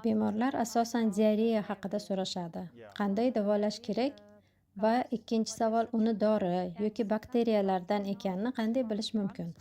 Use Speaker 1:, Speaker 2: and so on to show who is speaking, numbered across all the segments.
Speaker 1: Bemorlar asosan diareya haqida so'rashadi. Qanday davolash kerak? Va ikkinchi savol, uni dori yoki bakteriyalardan ekanini qanday bilish mumkin?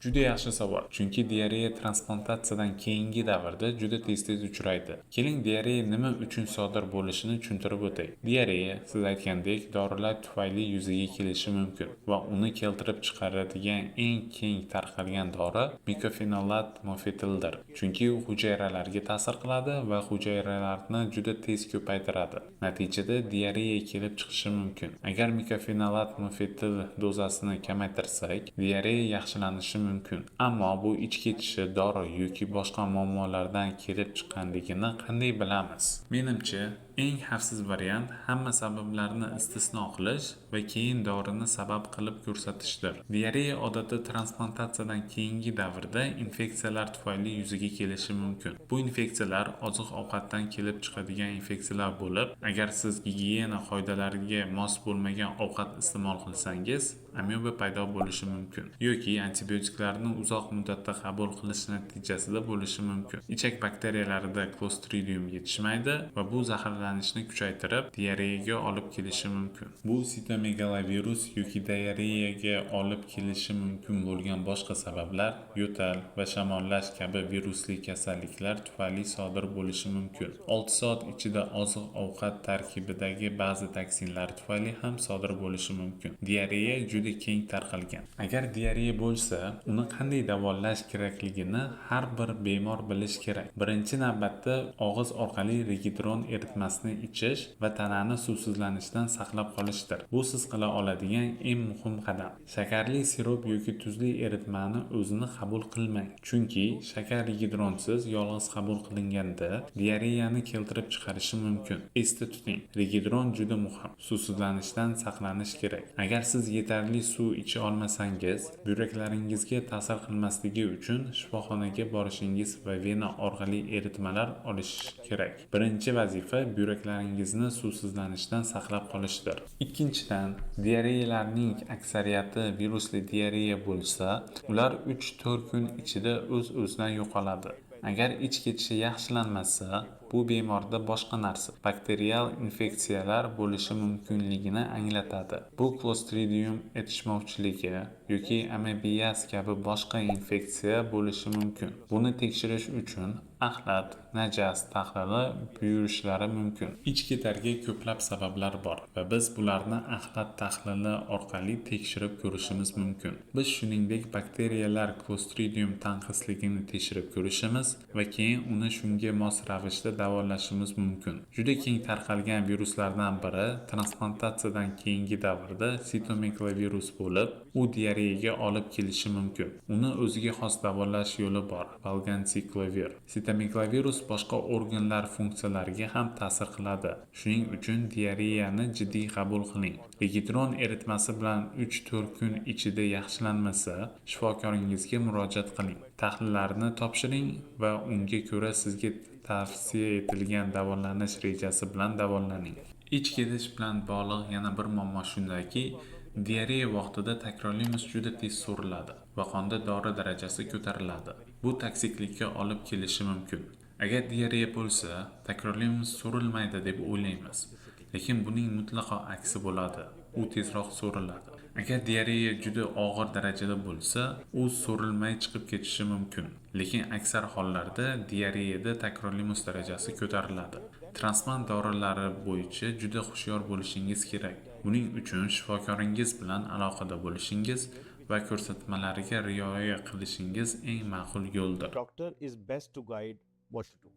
Speaker 2: Juda yaxshi savol, chunki diareya transplantatsiyadan keyingi davrda juda tez-tez uchraydi. Keling, diareya nima uchun sodir bo'lishini tushuntirib o'tay. Diareya, siz aytgandek, dorilar tufayli yuzaga kelishi mumkin va uni keltirib chiqaradigan eng keng tarqalgan dori mikofenolat mofetildir. Chunki u hujayralarga ta'sir qiladi va hujayralarni juda tez ko'paytiradi. Natijada diareya kelib chiqishi mumkin. Agar mikofenolat mofetil dozasini kamaytirsak, diareya yaxshilanishi mumkin. Ammo bu ich ketishi dori yoki boshqa muammolardan kelib chiqqanligini qanday bilamiz? Menimcha, eng xavfsiz variant hamma sabablarni istisno qilish va keyin dorini sabab qilib ko'rsatishdir. Diareya odatda transplantatsiyadan keyingi davrda infeksiyalar tufayli yuzaga kelishi mumkin. Bu infeksiyalar oziq-ovqatdan kelib chiqadigan infeksiyalar bo'lib, agar siz gigiyena qoidalariga mos bo'lmagan ovqat iste'mol qilsangiz, amyoba paydo bo'lishi mumkin yoki antibiotiklarni uzoq muddatda qabul qilish natijasida bo'lishi mumkin. Ichak bakteriyalarida Clostridium yetishmaydi va bu zaharlanishni kuchaytirib, diareyaga olib kelishi mumkin. Bu sitomegalovirus yoki diareyaga olib kelishi mumkin bo'lgan boshqa sabablar yo'tal va shamollash kabi virusli kasalliklar tufayli sodir bo'lishi mumkin. 6 soat ichida oziq-ovqat tarkibidagi ba'zi toksinlar tufayli ham sodir bo'lishi mumkin. Diareya juda keng tarqalgan. Agar diareya bo'lsa, uni qanday davolash kerakligini har bir bemor bilishi kerak. Birinchi navbatda og'iz orqali regidron eritmasini ichish va tanani suvsizlanishdan saqlab qolishdir. Bu siz qila oladigan eng muhim qadam. Shakarli sirop yoki tuzli eritmani o'zini qabul qilmang. Chunki shakar regidronsiz yolg'iz qabul qilinganda diareyani keltirib chiqarishi mumkin. Esda tuting, regidron juda muhim. Suvsizlanishdan saqlanish kerak. Agar siz yetarli suv icha olmasangiz, buyraklaringizga ta'sir qilmasligi uchun shifoxonaga borishingiz va vena orqali eritmalar olish kerak. Birinchi vazifa buyraklaringizni suvsizlanishdan saqlab qolishdir. Ikkinchidan, diareyalarning aksariyati virusli diareya bo'lsa, ular 3-4 kun ichida o'z-o'zidan yo'qoladi. Agar ich ketishi yaxshilanmasa, bu bemorda boshqa narsa, bakterial infeksiyalar bo'lishi mumkinligini anglatadi. Bu Clostridium yetishmovchiligi yoki amebiaz kabi boshqa infeksiya bo'lishi mumkin. Buni tekshirish uchun axlat, najas tahlili buyurishlari mumkin. Ich ketarga ko'plab sabablar bor va biz bularni axlat tahlili orqali tekshirib ko'rishimiz mumkin. Biz shuningdek bakteriyalar Clostridium tanqisligini tekshirib ko'rishimiz va keyin uni shunga mos ravishda davolashimiz mumkin. Juda keng tarqalgan viruslardan biri transplantatsiyadan keyingi davrda sitomegalovirus bo'lib, u diareyaga olib kelishi mumkin. Uni o'ziga xos davolash yo'li bor – valgansiklovir. Sitomegalovirus boshqa organlar funksiyalariga ham ta'sir qiladi. Shuning uchun diareyani jiddiy qabul qiling. Regidron eritmasi bilan 3-4 kun ichida yaxshilanmasa, shifokoringizga murojaat qiling. Tahlillarni topshiring va unga ko'ra sizga tavsiya etilgan davolanish rejasi bilan davolaning. Ich ketish bilan bog'liq yana bir muammo shundaki, diareya vaqtida takrolimus juda tez so'riladi va qonda dori darajasi ko'tariladi. Bu toksiklikka olib kelishi mumkin. Agar diareya bo'lsa, takrolimus so'rilmaydi deb o'ylaymiz. Lekin buning mutlaqo aksi bo'ladi. U tezroq so'riladi. Agar diareya juda og'ir darajada bo'lsa, u so'rilmay chiqib ketishi mumkin. Lekin aksar hollarda diareyada takrolimus darajasi ko'tariladi. Transplant dorilari bo'yicha juda hushyor bo'lishingiz kerak. Buning uchun shifokoringiz bilan aloqada bo'lishingiz va ko'rsatmalariga rioya qilishingiz eng ma'qul yo'ldir.
Speaker 3: Doctor is best to guide what to do.